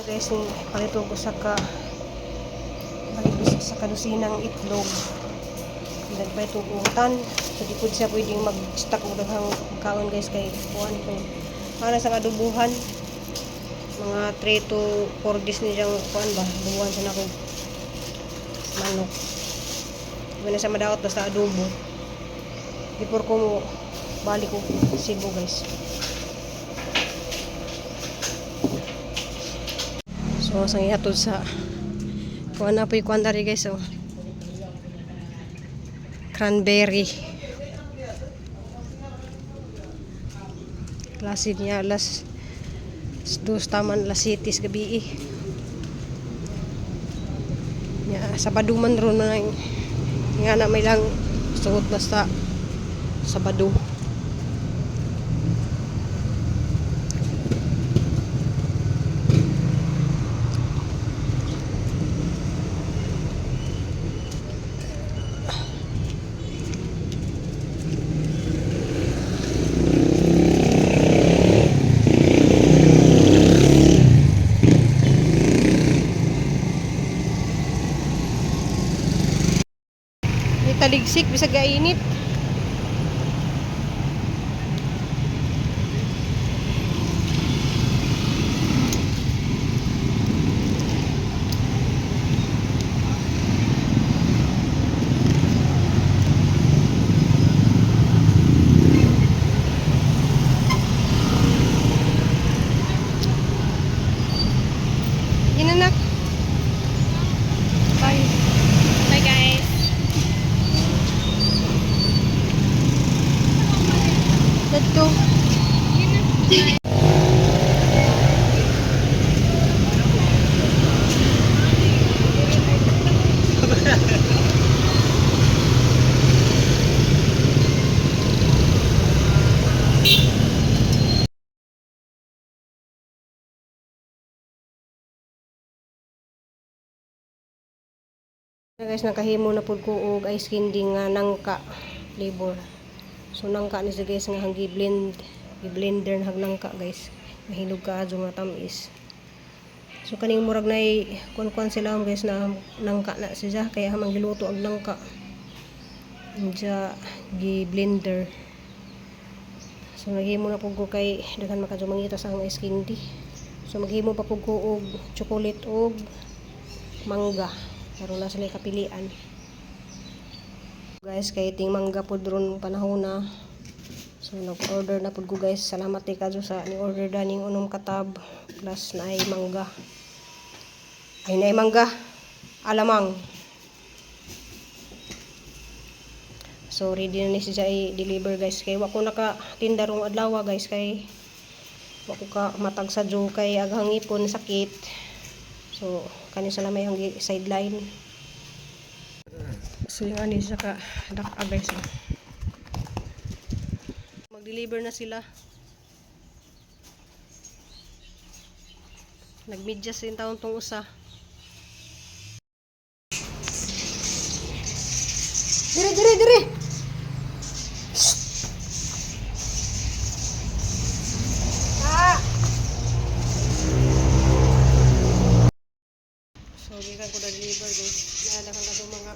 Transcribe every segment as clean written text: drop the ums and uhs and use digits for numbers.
Guys, ni palito ko sa ka sa kadusinang itlog. Nagpay itong utan. So di po siya pwedeng mag-stock og daghang kaon, guys, kay kuan to. Para sa adubuhan, mga 3 to 4 days ni siyang kuan ba, adubuhan sa nako manok. Di na siya madaot basta adobo. Before ko mo balik ko Cebu, guys. So sang ihatod sa kuan na po yung kuan dari, guys, oh. Cranberry. Klase niya alas 2 taman alas 7 sa gabi eh. Ya, Sabado man ron na nga na may lang suot basta Sabado. May taligsik bisag gainit. Yun, anak. Bye. Bye, guys. Let's go. Guys, nakahimo na pud ko og ice candy nga nangka flavor. So nangka ni siya, guys, nga hanggi blend, gi-blender na hag nangka, guys. Mahinog ka nga tamis. So kaning murag nay kuan-kuan sila, guys, na nangka na siya kaya hamang giluto ang nangka. Diya gi-blender. So naghimo na pud ko kay daghan man kadto mangita sa ang ice candy. So maghimo pa pud ko og chocolate og mangga. Karon na sila kapilian. Guys, kay ting mangga pud ron panahon na. So nag-order na pud ko, guys. Salamat kay kadto sa ni order daning unom ka tub plus naay mangga. Ay, naay mangga. Alamang. So ready na ni siya i-deliver, guys, kay wa ko nakatinda rong adlaw, guys, kay wa ko ka matag sa jo kay aghang ipon sakit. So kani sa lamay ang sideline. So yung ano siya ka dak guys. Oh. Mag-deliver na sila. Nagmedyas yung taon tong usa. Dire, dire, dire. Ah! So, gikan ko na deliver, guys. Naadakan ka mga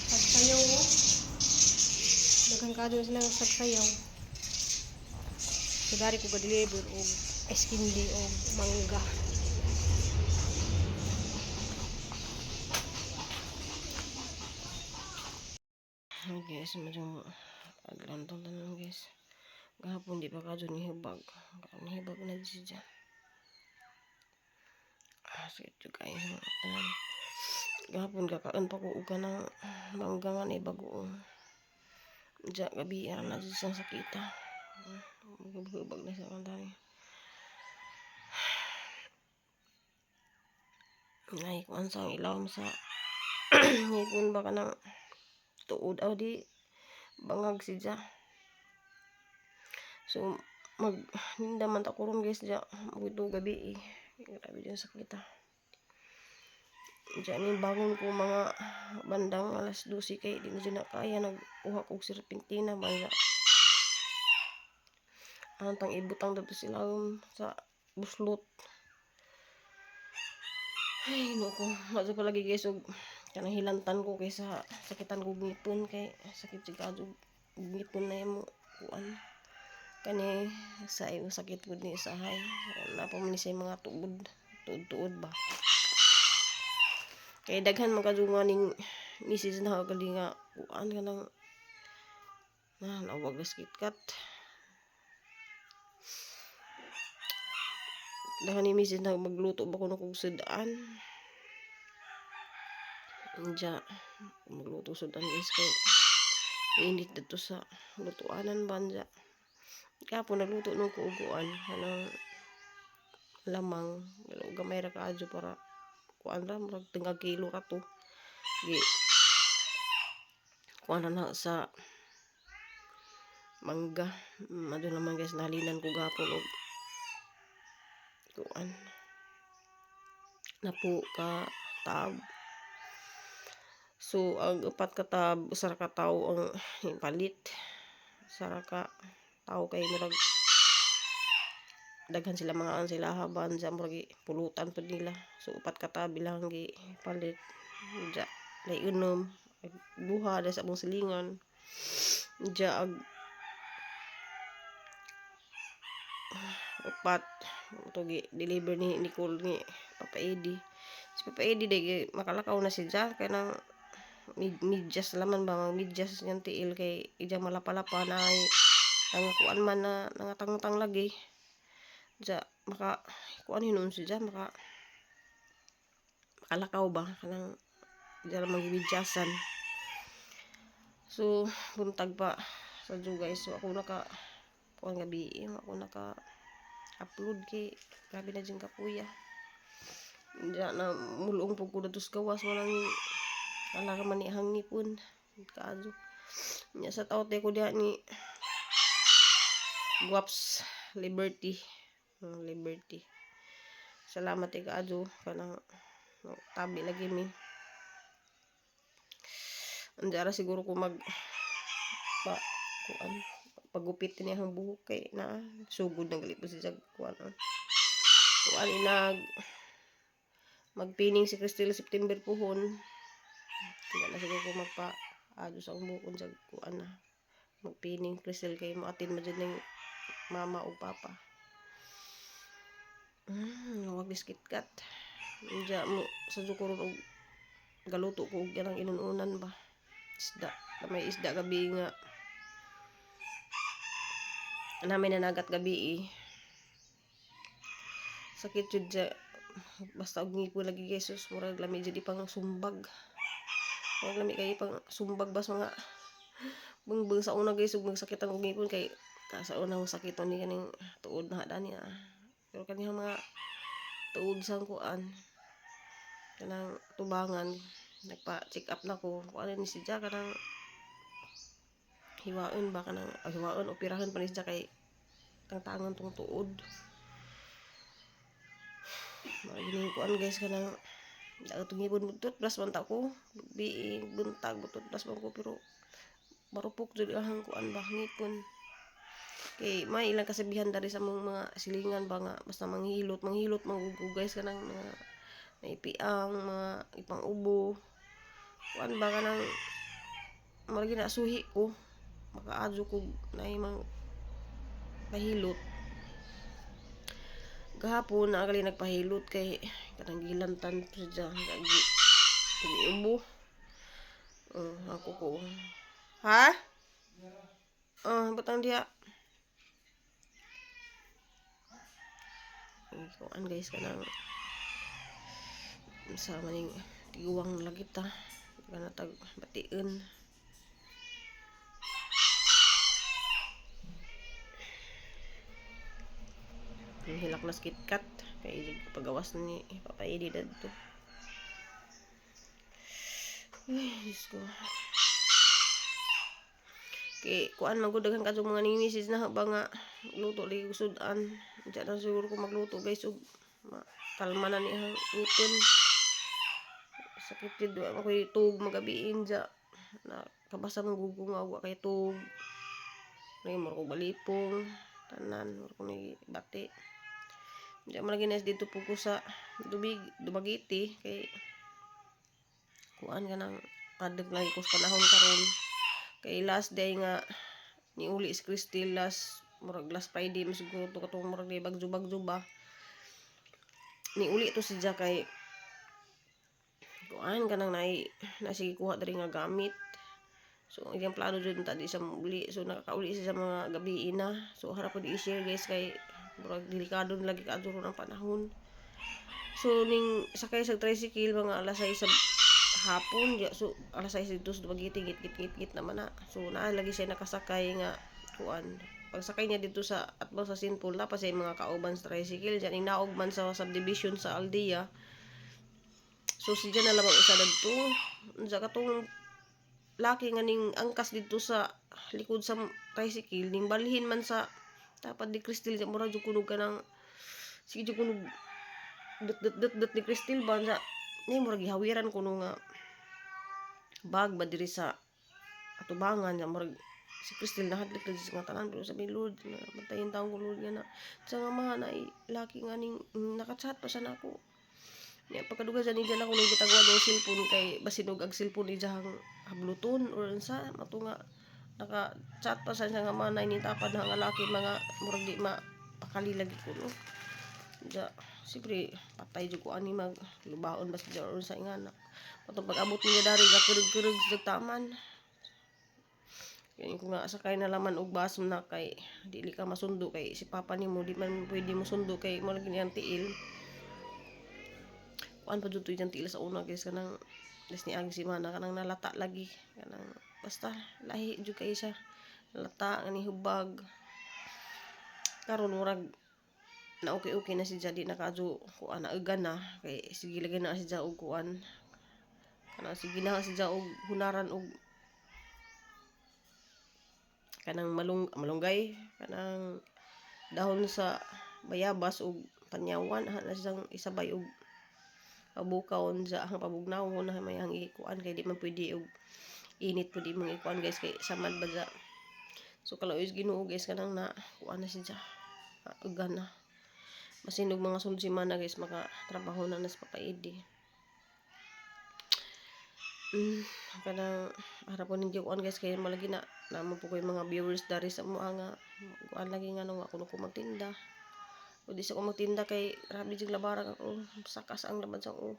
sagsayaw, oh. Daghan ka doon silang sagsayaw. So, dari ko ga-deliver og ice candy og mangga. Ay, guys, medyo aglantong tanan, guys. Gahapon di pa ka dyan nihibag. Nihibag na siya. Ah, sakit juga guys. Tanan. Gahapon kakaon pa ko og kanang mangga nga ni bagoong. Diya gabi na siya sakita. Hibag na siya kantani. Nay, kuan sa ilawom sa ngipon ba kanang tuod aw di bangag siya. So mag ninda man ta kuron, guys, diya magito gabi eh. Grabe din sakit ah. Diyan ni bangon ko mga bandang alas 12 kay di na dyan na kaya, nagkuha kog serpentina ba niya. Anong tang ibutang dito sila sa buslot. Ay, no ko. Madto pa lagi, guys, og kanang hilantan ko kaysa sakitan ko ngipon kay sakit jud kaadto ngipon na imo kuan kani sa imo sakit pud ni usahay na pa man ni sa mga tuod tuod tuod ba kay daghan man kadto nga ning message na gali nga kuan kanang na nawag na KitKat. Daghan ni message na magluto ba kuno kog sudan. Diya, magluto sudan, guys, kay init dito sa lutuanan ba diya. Kapon nagluto nung ko og kuan kanang lamang pero gamay ra kaadyo para kuan ra, murag tingag kilo ra to. Gi kuan ra na sa mangga. Adto naman, guys, nahalinan ko gahapon og kuan napo ka tab. So ang upat ka tab, usa ra ka tawo ang palit. Usa ra ka tawo kay murag daghan sila mga an sila haban sa murag pulutan pud nila. So upat ka tab ilang gi palit. Diya lay unom duha sa among silingan. Diya ag upat to gi deliver ni Nicole ni Papa Eddie. Si Papa Eddie day makalakaw na siya kay nang medyas laman ba, medyas niyang tiil kay ijang malapa-lapa na ay nangakuan man na nangatang-tang lagi. Diya maka kuan hinuon siya maka makalakaw ba kanang diya lang magimedyasan. So buntag pa sa guys. So ako naka kuan gabi, ako naka upload kay grabe na jud kapuya. Diya na mulong pud ko didto sa gawas, walang ala man ni hangipon kaadto. Nya sa taot ko diha ni Guaps Liberty. Liberty. Salamat kay kaadyo kanang tabi lagi mi. Andiara siguro ko mag pa kuan pagupit niya ang buhok kay na sugod na gali po siya kuan. Kuan inag magpining si Cristel September puhon. Kaya na siguro ko magpa adyo sa buhok sa kuan na magpining Cristel kay moatin man jud ning mama o papa. Wag dis KitKat. Diya mo sa karon og galuto ko og yanang inununan ba. Isda. May isda gabi nga namin nanagat gabi eh. Sakit jud siya. Basta og ngipon lagi, guys, sus, murag lami jud ipang sumbag. Murag lami kay ipang sumbag bas mga bungbong sa una, guys, ug magsakit ang ngipon kay ka sa una sakit ni kaning tuod na dani ah. Pero kaniyang mga tuod sa kuan kanang tubangan, nagpa check up na ko, kuan ni siya kanang hiwaon ba kanang hiwaon, operahan pa ni siya kay tangtangan tong tuod. Mga gining kuan, guys, kanang daot ngipon, toothbrush man ta ko bi buntag, toothbrush man ko pero marupok jud ang kuan ba ngipon. Kay may ilang kasabihan dari sa mga silingan ba nga basta manghilot manghilot mangugo, guys, kanang mga naipiang mga ipang ubo kuan ba kanang maragi na suhi ko makaadyo ko naay mang pahilot. Gahapon na gali nagpahilot kay kanang gilantan siya gi ubo. Ako ko ha. Ah, batang diha. Kuan, guys, kanang sa maning tiguang lagi ta kana tag bation. Ang hilak na KitKat kay pagawas ni Papa Eddie dadto. Ay, Diyos ko. Kay kuan man gud daghan kadto mga ning na ba nga luto lagi ko sudan. Diyan na siguro ko magluto, guys, ug kalma na ni ang ngipon. Sakit jud wa man koy tuog magabiin ja. Na kabasa mong gugo nga wa kay tuog. Nay mo ko balipong tanan mo ko ni bati. Diya man lagi nas dito po ko sa Dumaguete kay kuan ka nang kadag lagi ko sa panahon karon kay last day nga niuli si Christy, last murag last Friday man siguro to, katong murag di bagyo bagyo ba niuli to si Jack kay kuan kanang naay nasige kuha diri nga gamit. So ang iyang plano jud ta di siya mouli. So nakakauli siya sa mga gabi na. So harap ko di i-share, guys, kay murag delikado na lagi kaadto ron ang panahon. So ning sakay sa tricycle mga alas 6 sa hapon ya. So alas 6 dito sa Dumaguete, ngit ngit ngit ngit naman na. So naa lagi siya nakasakay nga kuan. Pagsakay niya dito sa atbang sa St. Paul na pa sa mga kauban sa tricycle diyan, inaog man sa subdivision sa Aldea. So si na lamang isa dadto. Unsa katong laki nga ning angkas dito sa likod sa tricycle, ning balhin man sa tapad ni Cristel. Mura jud kunog kanang sige jud kunog dut dut dut dut ni Cristel ba sa ni mura gihawiran kuno nga bag ba diri sa atubangan. Sa murag si Cristel nahadlok lagi sa nga tanan, pero sabi, "Lord, na bantayan taon ko, Lord," nga na sa nga mga na laki nga ning nakachat pa siya nako niya. Pagkadugay sa niya ako nang gitagwa ng cellphone kay basinog ang cellphone ni diyang habluton or unsa mato nga naka-chat pa sa nga manay ni tapad na nga laki, mga murag di ma pakali lagi ko no. Ja, siyempre patay jud ko ani, mag lubaon ba siya or unsa nga na patong pag-abot niya dari gakurug-kurug sa taman. Kaya ko nga sakay na laman og bus na kay dili ka masundo kay si papa nimo di man pwede mo sundo kay mo lagi niyang tiil. Kuan pa jud to iyang tiil sa una, guys, kanang des ni agi semana kanang nalata lagi, kanang basta lahi jud kay siya lata nga ni hubag. Karon murag na okay okay na siya, di na kadyo kuan na ugan na kay sige lagi na siya og kuan kanang sige na siya og hunaran og kanang malung malunggay, kanang dahon sa bayabas ug panyawan na siyang isabay og pabukaw sa ang pabugnawon na may ang ikuan kay di man pwede og init pud imong ikuan, guys, kay samad ba ja. So kaluoy Ginoo, guys, kanang na kuan na siya, ugan na. Basin og mga sunod semana, guys, maka trabaho na na sa papaidi. Kanang harap ko ninyo kuan, guys, kay malagi na namo po ko yung mga viewers dari sa mo nga kuan lagi nga nung ako ko magtinda o di sa ko magtinda kay grabe jud labarang ako, sakas ang labad sa o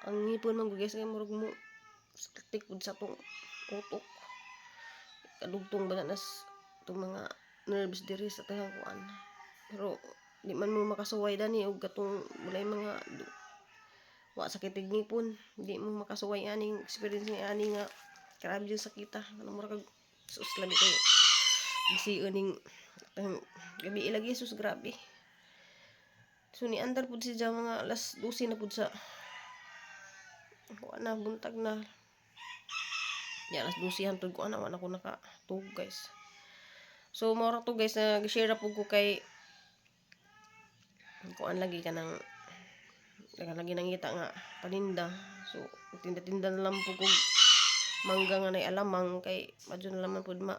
ang ngipon man, guys, kay murag mo sakit pud sa tong utok, kadugtong ba na nas itong mga nerves diri sa tahang kuan. Pero di man mo makasuway dani og katong walay mga wa sakit ig ngipon, di mo makasuway aning experience ni ani nga grabe jud sakita, kanang mura kag sus lagi kay gision ning gabi lagi, sus, grabe. So ni andar pud siya mga alas 12 na pud sa kuan na buntag na ya, alas 12 hantod kuan na wa na ko nakatug, guys. So mao ra to, guys, na share ra pud ko kay kuan lagi kanang daghan lagi nangita nga paninda. So tinda-tinda na lang po kog mangga nga nay alamang kay madyo na laman pud ma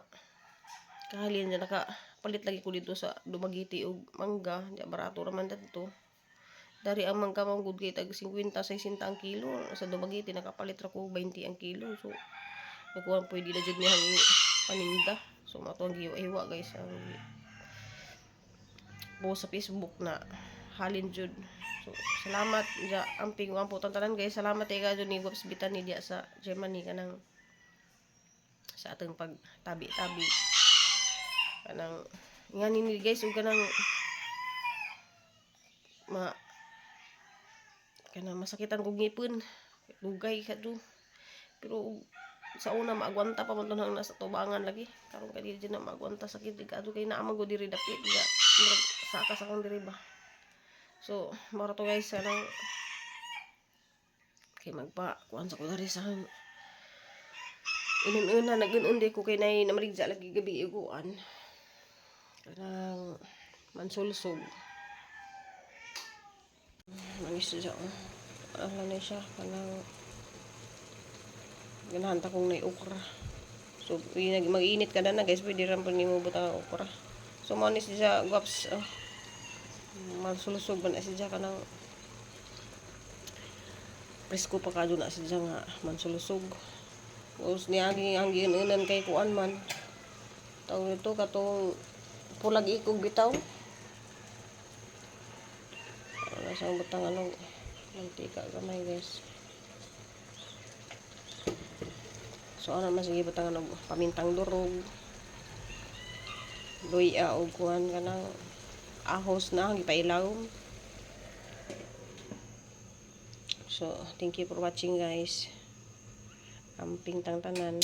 kahalin dyan. Naka palit lagi ko dito sa Dumaguete og mangga di barato ra man dadto. Dari ang mangga man gud kay tag 50 60 ang kilo. Sa Dumaguete nakapalit ra ko 20 ang kilo. So nakuha pwede na jud niyang paninda. So mao to ang giwa-hiwa, guys, ang post sa Facebook na halin jud. So salamat ja amping ampo tanan, guys. Salamat kay jud ni Guaps Bitan ni diya sa Germany kanang sa atong pagtabi-tabi kanang ngani ni, guys, ug kanang ma kanang masakitan kog ngipon, dugay ka do. Pero sa una maagwanta pa man to nang nasa tubangan lagi. Karon kay di na maagwanta, sakit di kadto kay naa man gud diri dapit ga murag saka sa akong diri ba. So mao ra to, guys, kanang kay magpa kuan sa ko diri sa inun-una nag-un ko kay nay namaligya lagi gabi iguan kanang mansulsog manis siya, oh. Ala na siya kanang ganahan ta kong nay okra. So mag-init ka na, guys, pwede ra pud nimo butang ang okra. So mao ni siya, guaps, oh. Magsulusog ba na siya, kanang presko pa kadto na siya nga mansulusog. Tapos niagi ang giinan kay kuan man. Tawag nito, katong pulag ikog bitaw. Wala siyang butang ano, mantika gamay, guys. So ano man sige butang ano, pamintang durog. Luya og kuan, kanang ahos na gipailawom. So, thank you for watching, guys. Amping tang tanan.